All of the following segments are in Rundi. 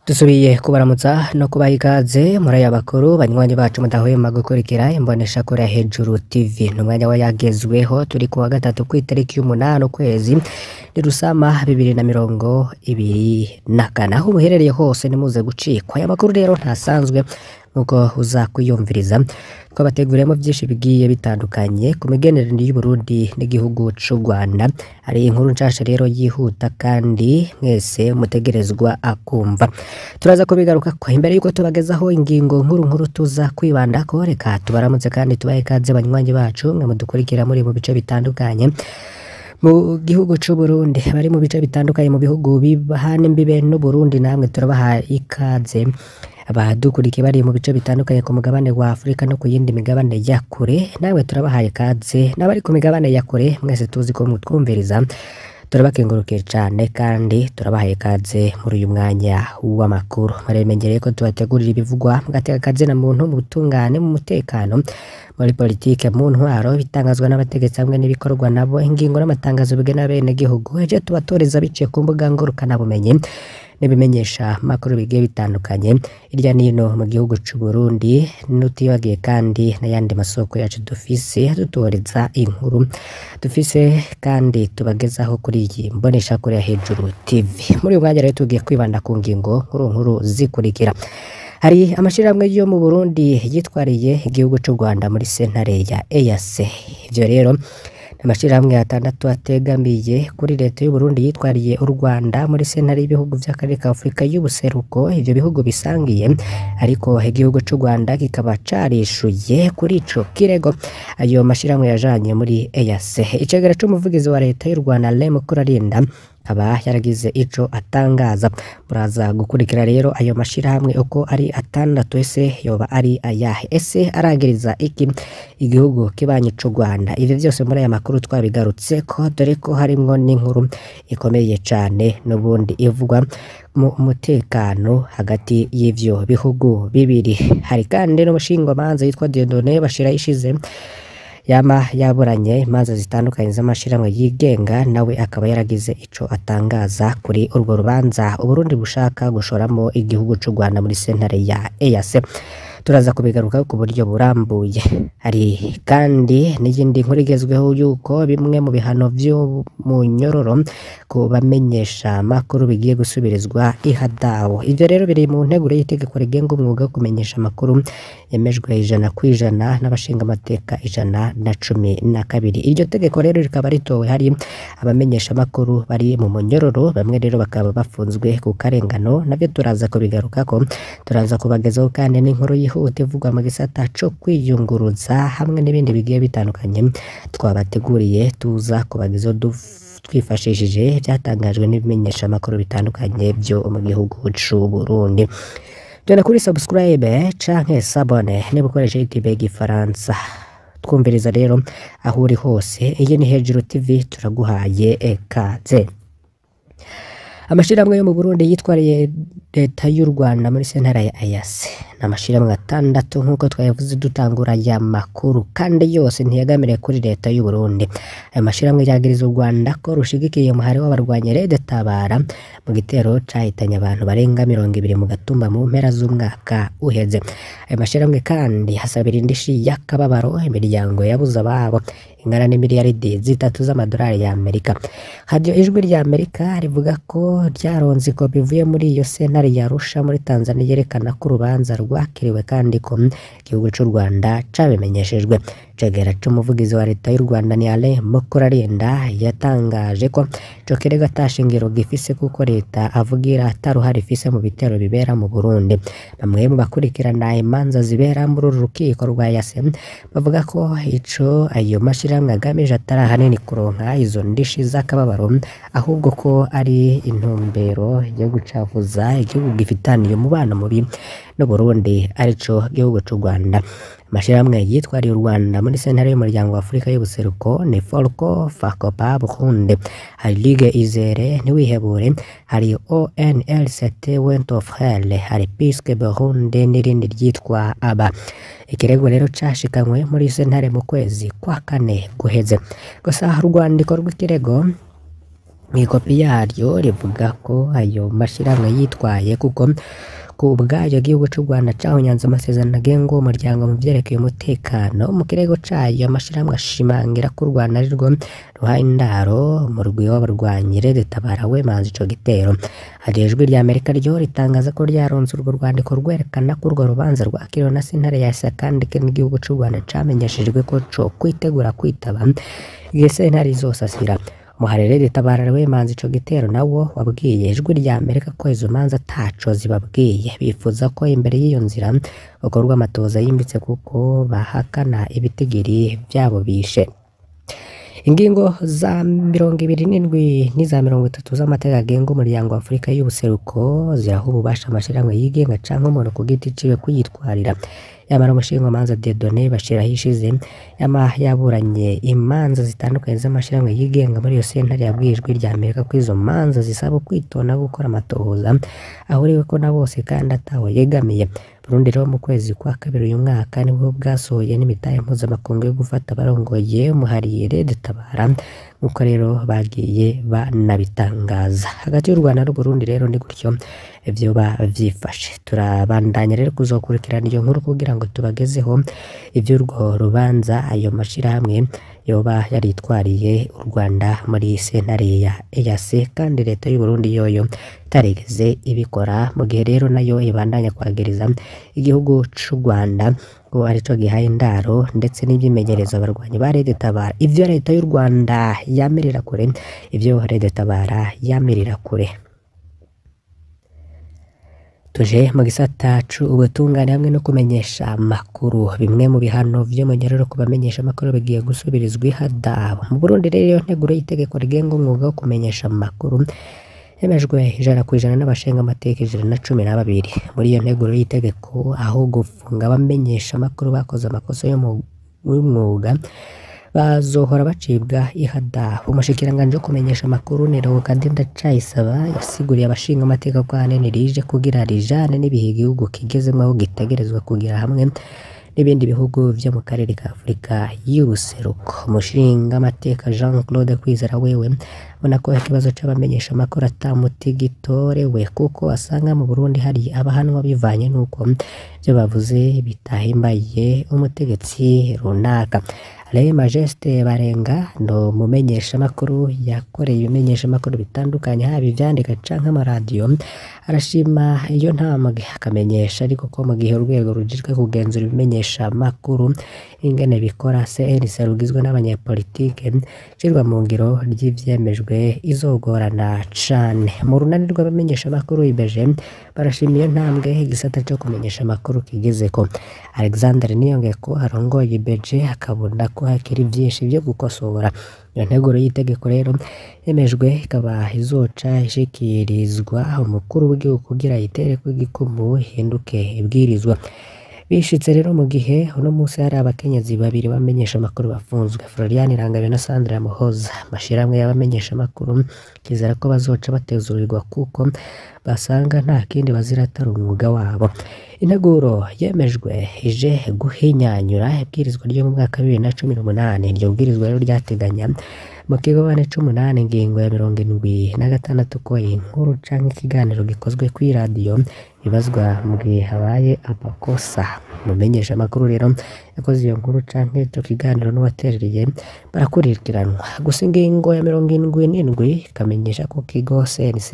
Dusubiye kubaramutsa no kubaha ikaze muri aya bakuru banywanyi bacu mudahwema gukurikira imboneshakure ya Hejuru TV. Ni umwanya w'ayagezweho, turi kuwa gatatu kw'itariki y'umunani ukwezi ni Rusama 2024. Aho muherereye hose nimuze gucikwa aya makuru rero ntasanzwe nkuko uza kwiyumviriza, twabateguriyemo vyinshi bigiye bitandukanye ku migenderanire y'Uburundi n'igihugu c'u Rwanda. Hari inkuru nshasha rero yihuta kandi mwese mutegerezwa akumva, turaza kubigarukako. Imbere yuko tubagezaho ingingo nkuru nkuru tuza kwibandako, reka tubaramutse kandi tubahe ikaze banywanyi bacu mwe mudukurikira muri mu bice bitandukanye mu gihugu c'u Burundi, bari mu bice bitandukanye mu bihugu bihana imbibe n'Uburundi, namwe turabaha ikaze. Abadukurikiye bari mu bice bitandukanye ku mugabane wa Afrika no ku yindi migabane ya kure, nawe turabahaye ikaze. N'abari ku migabane ya kure mwese tuzi ko mutwumviriza, turabakengurukiye cane kandi turabahaye ikaze muri uyu mwanya w'amakuru. Murabimenyereye ko tubategurira ibivugwa mu gateka kazina muntu, mu butungane, mu mutekano, muri politike, mu ntwaro, bitangazwa n'abategetsi hamwe n'ibikorwa nabo, ingingo n'amatangazo bigena abenegihugu. Ejo tubatoreza biciye ku mbuga ngurukanabumenyi n'ibimenyesha makuru bigiye bitandukanye hirya n'ino mu gihugu c'u Burundi, nutibagiye kandi n'ayandi masoko yacu dufise dutoreza inkuru dufise kandi tubagezaho kuri iyi mboneshakure ya Hejuru TV. Muri uyu mwanya rero tugiye kwibanda ku ngingo nkuru nkuru zikurikira. Hari amashirahamwe yo mu Burundi yitwariye igihugu c'u Rwanda muri sentare ya EAC. Ivyo rero amashirahamwe atandatu ategamiye kuri leta y'u Burundi yitwariye u Rwanda muri sentare y'ibihugu vy'akarere ka Afrika y'ubuseruko, ivyo bihugu bisangiye, ariko igihugu c'u Rwanda kikaba carishuye kuri ico kirego ayo mashirahamwe yajanye muri EAC. Icegera c'umuvugizi wa leta y'u Rwanda Alain Mukurarinda aba yaragize ico atangaza. Muraza gukurikira rero ayo mashirahamwe uko ari atandatu, ese yoba ari ayahe, ese aragiriza iki igihugu kibanyi c'u Rwanda? Ivyo vyose muri aya makuru twabigarutse ko, dore ko harimwo n'inkuru ikomeye cane n'ubundi ivugwa mu mutekano hagati y'ivyo bihugu bibiri. Hari kandi n'umushingwamanza yitwa Dieudonné Bashirayishize yama yaburanye imanza zitandukanye z'amashirahamwe yigenga, nawe akaba yaragize ico atangaza kuri urwo rubanza Uburundi bushaka gushoramo igihugu c'u Rwanda muri sentare ya EAC. Turaza kubigaruka ku buryo burambuye. Hari kandi n'iyindi nkuru igezweho yuko bimwe mu bihano vyo mu nyororo ku bamenyesha makuru bigiye gusubirizwa ihadawo. Ivyo rero biri mu nteguro y'itegeko rigenga umwuga wo kumenyesha amakuru yemejwe 100% n'abashinga amateka 112. Iryo tegeko rero rikaba ritowe hari abamenyesha makuru bari mu munyororo, bamwe rero bakaba bafunzwe ku karengano, navyo turaza kubigarukako. Turaza kubagezaho kandi n'inkuru yihuta ivugwa mu gisata co kwiyunguruza hamwe n'ibindi bigiye bitandukanye twabateguriye, tuza kubagezaho twifashishije byatangajwe n'ibimenyesha amakuru bitandukanye byo mu gihugu c'u Burundi. Jana kuri subscribe canke s'abonner niba ukoresha YouTube y'igifaransa. Twumviriza rero aho uri hose, iyi ni Hejuru TV, turaguhaye ikaze. Amashirahamwe yo mu Burundi yitwariye leta y'u Rwanda muri sentare ya EAC ni amashirahamwe atandatu nk'uko twayavuze dutangura aya makuru, kandi yose ntiyagamiriye kuri leta y'u Burundi. Ayo mashirahamwe yagiriza u Rwanda ko rushigikiye umuhari w'abarwanyi Red Tabara mu gitero cahitanye abantu barenga 20 mu Gatumba mu mpera z'umwaka uheze. Ayo mashirahamwe kandi hasabira indishi y'akababaro imiryango yabuze ababo ingana n'imiliyaridi 3 z'amadolari ya Amerika. Radio Ijwi rya Amerika rivuga ko ryaronze ikopi ivuye muri iyo sentare ya Arusha muri Tanzania yerekana ko urubanza rwakiriwe kandi ko igihugu c'u Rwanda cabimenyeshejwe. Icegera c'umuvugizi wa leta y'u Rwanda ni Alain Mukurarinda yatangaje ko ico kirego ata shingiro gifise kuko leta avugira ataruhare ifise mu bitero bibera mu Burundi. Bamwe mu bakurikirana imanza zibera muri uru rukiko rwa EAC bavuga ko ico ayo mashirahamwe agamije atari ahanini kuronka izo ndishi z'akababaro, ahubwo ko ari intumbero yo gucafuza igihugu gifitaniye umubano mubi n'Uburundi arico gihugu c'u Rwanda. Amashirahamwe yitwariye u Rwanda muri sentare y'umuryango wa Afrika y'ubuseruko ni Folco Fakopa Burundi, hari Ligue Izere Ntiwihebure, hari ONLCT Went of Hell, hari Piske Burundi n'irindi ryitwa ABA. Ikirego rero cashikanywe muri sentare mu kwezi kwa kane guheze. Gusa urwandiko rw'ikirego Mw'ikopi yaryo rivuga ko ayo mashirahamwe yitwaye kuko ku ubwayo igihugu c'u Rwanda cahonyanze amasezerano agenga uwo muryango mu vyerekeye umutekano. Mu kirego cayo, amashirahamwe ashimangira ko u Rwanda arirwo ruhaye indaro umurwi w'abarwanyi Red Tabara wemanze ico gitero. Hari Ijwi rya Amerika ryo ritangaza ko ryaronse urwo rwandiko rwerekana ko urwo rubanza rwakiriwe na sentare ya EAC, kandi ko n'igihugu c'u Rwanda camenyeshejwe ko co kwitegura kwitaba igihe sentare izosasira. Umuhari Red Tabara wemanze ico gitero nawo wabwiye Ijwi rya Amerika ko izo manza ataco zibabwiye, bifuza ko imbere y'iyo nzira hakorwa amatohoza yimbitse kuko bahakana ibitigiri vyabo bishe. Ingingo za 27 n'iza 30 z'amategeko agenga umuryango wa Afurika y'ubuseruko ziraha ububasha amashirahamwe yigenga canke umuntu ku giti ciwe kuyitwarira. Yamara umushingamanza Dieudonné Bashirahishize yama yaburanye imanza zitandukanye z'amashirahamwe yigenga muri iyo sentare, yabwiye Ijwi rya Amerika ko izo manza zisaba kwitonda gukora amatohoza ahuriweko na bose kandi ataho yegamiye. Burundi rero mu kwezi kwa kabiri uyu mwaka nibwo bwasohoye n'imitahe mpuzamakungu yo gufata abarongoye umuhari Red Tabara, nk'uko rero bagiye banabitangaza. Hagati y'u Rwanda n'Uburundi rero ni gutyo vyoba vyifashe. Turabandanya rero kuzokurikirana iyo nkuru kugira ngo tubagezeho ivy'urwo rubanza ayo mashirahamwe yoba yaritwariye u Rwanda muri sentare ya EAC, kandi leta y'u Burundi yoyo itarigeze ibikora, mu gihe rero nayo ibandanya kwagiriza igihugu c'u Rwanda ko arico gihaye indaro ndetse n'imyimenyerezo abarwanyi ba Red Tabara. Ivyo leta y'u Rwanda yamirira kure, ivyo Red Tabara yamirira kure. Tuje mu gisata c'ubutungane hamwe no kumenyesha amakuru. Bimwe mu bihano vy'umunyororo ku bamenyesha amakuru bigiye gusubirizwa ihadabu. Mu Burundi rero iyo nteguro y'itegeko rigenga umwuga wo kumenyesha amakuru yemejwe 100% n'abashinga amateka 112. Muri iyo nteguro y'itegeko, aho gufunga abamenyesha amakuru bakoze amakosa y'umwuga bazohora bacibwa ihadabu. Umushikiranganji wo kumenyesha amakuru ni Leokadi Ndacayisaba yasiguriye abashinga amateka ko ahanini rije kugira rijane n'ibihe igihugu kigezemwo, aho gitegerezwa kugira hamwe n'ibindi bihugu vyo mu karere ka Afurika y'ubuseruko. Umushinga amateka Jean Claude Kwizera wewe abona ko ikibazo c'abamenyesha amakuru ata muti gitorewe, kuko asanga mu Burundi hari abahanwa bivanye n'uko ivyo bavuze bitahimbaye umutegetsi runaka. Alain Majeste Barenga ni umumenyeshamakuru yakoreye ibimenyeshamakuru bitandukanye, haba ivyandika canke amaradiyo, arashima iyo ntambwe, akamenyesha ariko ko mu gihe urwego rujejwe kugenzura ibimenyeshamakuru ingene bikora CNC rugizwe n'abanyepolitike, ishirwa mu ngiro ry'ivyemejwe izogorana cane. Mu runani rw'abamenyeshamakuru IBG barashima iyo ntambwe igisata co kumenyesha amakuru kigezeko. Alexandre Niyongeko arongoye IBG akabona ko hakiri vyinshi vyo gukosora. Iyo nteguro y'itegeko rero yemejwe ikaba izoca ishikirizwa umukuru w'igihugu kugira yitereko igikumu ihinduke ibwirizwa. Bishitse rero mu gihe uno musi hari abakenyezi babiri bamenyesha amakuru bafunzwe, Florian Irangabiye na Sandra Muhoza. Amashirahamwe y'abamenyesha amakuru kizera ko bazoca batezurirwa kuko basanga nta kindi bazira atari umwuga wabo. Integuro yemejwe ije guhinyanyura ibwirizwa ryo mu mwaka wa 2018. Iryo bwirizwa rero ryateganya mu kigabane c'umunani ingingo ya 76 ko inkuru canke ikiganiro gikozwe kw'iradiyo ibazwa mu gihe habaye amakosa. Umumenyesha amakuru rero yakoze iyo nkuru canke ico kiganiro n'uwaterereye barakurikiranwa. Gusa ingingo ya 77 ikamenyesha ko ikigo CNC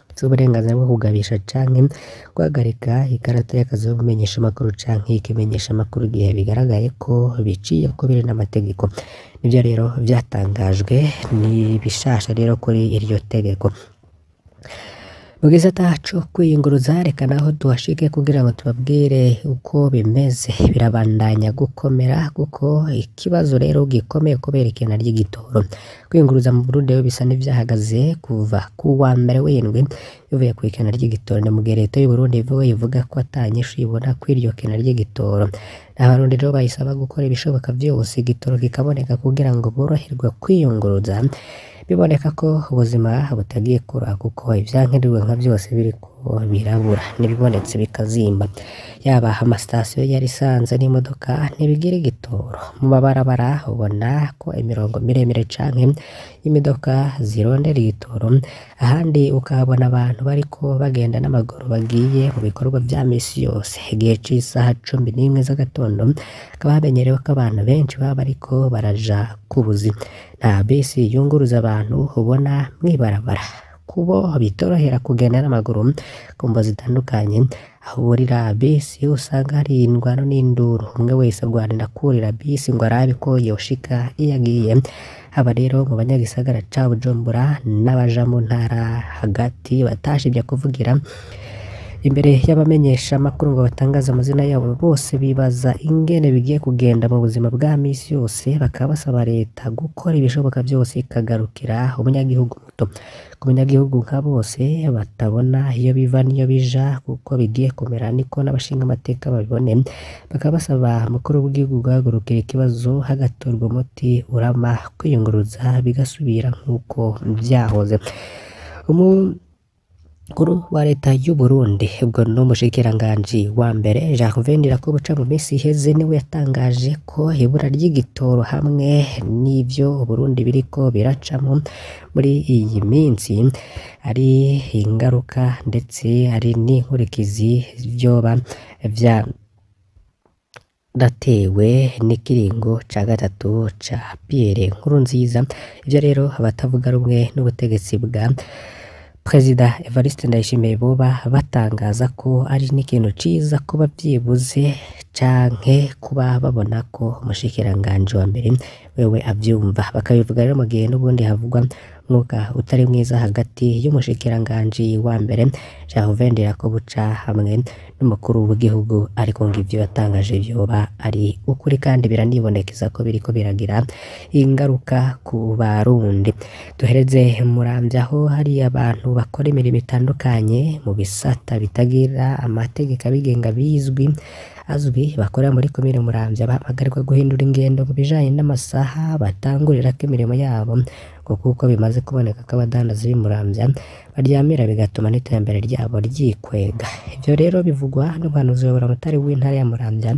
gifise uburenganzira bwo kugabisha canke guhagarika ikarata y'akazi y'umumenyesha amakuru canke ikimenyesha amakuru igihe bigaragaye ko biciye ko biri n'amategeko. Nivyo rero vyatangajwe ni bishasha rero kuri iryo tegeko. Mu gisata co kwiyunguruza, reka naho tuhashike kugira ngo tubabwire uko bimeze. Birabandanya gukomera kuko ikibazo rero gikomeye kubera ikena ry'igitoro. Kwiyunguruza mu Burundi rero bisa n'ivyahagaze kuva ku wa mbere w'indwi bivuye ku ikena ry'igitoro. Ni mu gihe leta y'u Burundi ivuga ko ata nyishu ibona kw'iryo kena ry'igitoro. Abarundi rero bayisaba gukora ibishoboka vyose igitoro kikaboneka kugira ngo boroherwe kwiyunguruza. Biboneka ko ubuzima butagiye koroha kuko ivyankenerwa nka vyose biriko biriko birabura, n'ibibonetse bikazimba. Yaba amasitasiyo ya lisansi n'imodoka ntibigira igitoro. Mu mabarabara ubona ko imirongo miremire canke y'imidoka zirondera igitoro, ahandi ukahabona abantu bariko bagenda n'amaguru bagiye mu bikorwa vya misi yose. Igihe c'isaha 11 z'agatondo hakaba hamenyerewe ko abantu benshi baba bariko baraja kubuzi. Nta bisi yunguruza abantu ubona mw'ibarabara. Kubo bitorohera kugenda n'amaguru ku mvo zitandukanye, aho burira bisi usanga hari indwano n'induru, umwe wese agwanira kurira bisi ngo arabe ko yoshika iyo agiye. Haba rero mu banyagisagara ca Bujumbura n'abaja mu ntara hagati batashimye kuvugira imbere y'abamenyesha amakuru ngo batangaze amazina yabo, bose bibaza ingene bigiye kugenda mu buzima bwa misi yose, bakaba basaba leta gukora ibishoboka vyose ikagarukira umunyagihugu muto. Ku munyagihugu nka bose batabona iyo biva n'iyo bija kuko bigiye kumera, niko n'abashinga amateka babibone, bakaba basaba umukuru w'igihugu guhagurukira ikibazo hagatorwa umuti urama, kwiyunguruza bigasubira nk'uko vyahoze. Umukuru wa leta y'u Burundi ubwo n'umushikiranganji wa mbere Gervais Ndirakobuca mu minsi iheze niwe yatangaje ko ibura ry'igitoro hamwe n'ivyo Burundi biriko biracamo muri iyi minsi ari ingaruka ndetse ari n'inkurikizi vyoba vya datewe n'ikiringo ca gatatu ca Pierre Nkurunziza. Ivyo rero abatavuga rumwe n'ubutegetsi bwa Perezida Evariste Ndayishimiye boba batangaza ko ari n'ikintu ciza kuba vyibuze canke kuba babona ko umushikiranganji wa mbere wewe avyumva, bakabivuga rero mu gihe n'ubundi havugwa umwuka utari mwiza hagati y'umushikiranganji wa mbere Gervais Ndirakobuca hamwe n'umukuru w'igihugu, ariko ngo ivyo yatangaje vyoba ari ukuri kandi biranibonekeza ko biriko biragira ingaruka ku Barundi. Duhereze Muramvya aho hari abantu bakora imirimo itandukanye mu bisata bitagira amategeko abigenga bizwi azwi bakorera muri komine Muramvya bahamagarirwa guhindura ingendo mu bijanye n'amasaha batangurirako imirimo yabo, ngo kuko bimaze kuboneka ko abadandaza b'i Muramvya baryamira bigatuma n'iterambere ryabo ryikwega. Ivyo rero bivugwa n'umuhanuzi wa buramatari w'intara ya Muramvya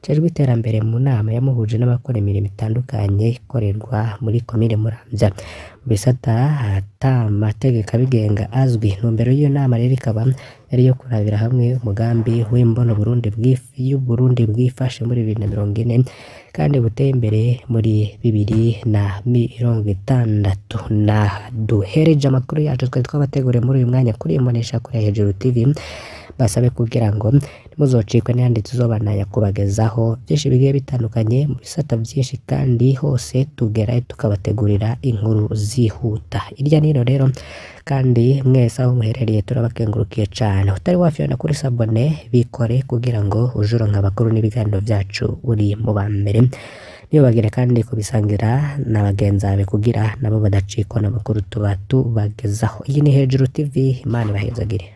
ajejwe iterambere mu nama yamuhuje n'abakora imirimo itandukanye ikorerwa muri komine Muramvya mu bisata ata mategeko abigenga azwi. Intumbero y'iyo nama rero ikaba yari iyo kurabira hamwe umugambi w'imbono Burundi y'Uburundi bwifashe muri 2040 kandi buteye imbere muri 2060. Na duhereje amakuru yacu twari twabateguriye muri uyu mwanya kuri Imbonesha kuri Hejuru TV, basabe kugira ngo ntimuzocikwe n'ayandi tuzobanaya kubagezaho byinshi bigiye bitandukanye mu bisata byinshi kandi hose tugerayo tukabategurira inkuru zihuta irya nino. Rero kandi mwese aho muherereye turabakengurukiye cane. Utari wafyona kuri sabone bikore kugira ngo uje uronka amakuru n'ibiganiro vyacu uri mu ba mbere. Ntibibagire kandi kubisangira na bagenzi bawe kugira nabo badacikwa n'amakuru tuba tubagezaho. Iyi ni Hejuru TV, Imana ibahezagire.